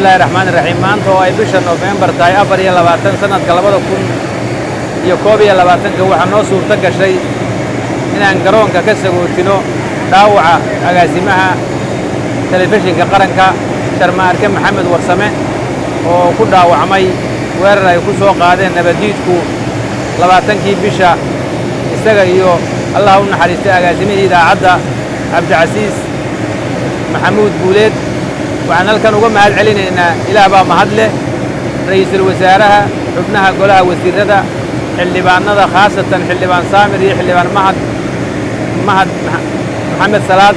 Bismillaahi raxmaani raxiim. Maanta oo ay bisha Nofembar tahay 24, sanadka 2021-ka, waxaa noo suurto gashay inaan garoonka ka sagootino dhaawaca agaasimaha Telefishinka Qaranka, Sharma Arke Maxamed Warsame, oo ku dhaawacmay weerar ay ku soo qaadeen nabaddiidku 20-kii bisha, isaga iyo, Allah u naxariistay, agaasimihii idaacadda Cabdicasiis Maxamuud Guuleed. Waxaan halkan uga mahad celinaynaa, Ilaah baa mahad leh, ra'iisul wasaaraha, xubnaha golaha wasiirrada, xildhibaanada, khaasatan Xildhibaan Saamir iyo Xildhibaan Mahad Maxamed Salaad,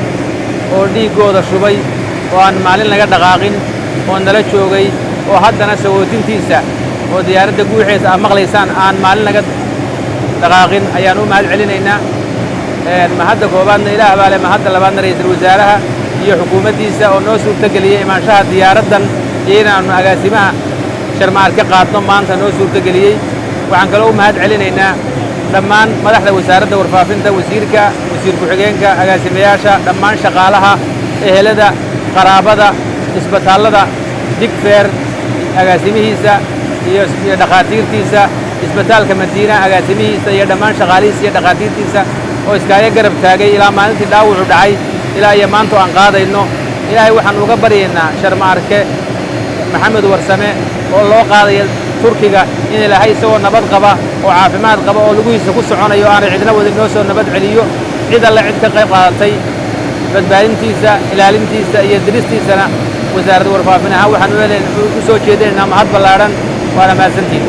oo dhiiggooda shubay oo aan maalin laga dhaqaaqin oo nala joogay, oo haddana sagootintiisa oo diyaaradda guuxeesa aad maqlaysaan aan maalin laga dhaqaaqin ayaan u mahad celinaynaa. Mahadda koowaadna Ilaah baa leh, mahadda labaadna ra'iisul wasaaraha iyo xukuumaddiisa oo noo suurtogeliyey imaanshaha diyaaraddan iyo inaannu agaasimaha Sharmaarke qaadno maanta noo suurtogeliyey. Waxaan kaloo u mahad celinaynaa dhammaan madaxda Wasaaradda Warfaafinta, wasiirka, wasiir ku-xigeenka, agaasimayaasha, dhammaan shaqaalaha, ehelada, qaraabada, isbitaallada Digfeer agaasimihiisa iyo dhakhaatiirtiisa, Isbitaalka Madiina agaasimihiisa iyo dhammaan shaqaalihiisa iyo dhakhaatiirtiisa oo iskaaga garab taagay ilaa maalintii dhaawucu dhacay ilaa iyo maanta oo aan qaadayno. Ilaahay waxaan uga baryaynaa Sharma Arke Maxamed Warsame oo loo qaadaya Turkiga in Ilaahay isagoo nabad qaba oo caafimaad qaba oo lugihiisa ku soconayo o aanay cidna wadin noo soo nabad celiyo. Cid alle cid ka qayb qaadatay badbaadintiisa, ilaalintiisa iyo diristiisana, Wasaaradda Warfaafin ahaan waxaan u soo jeedinaynaa mahad ballaadhan. Waana mahadsantiin.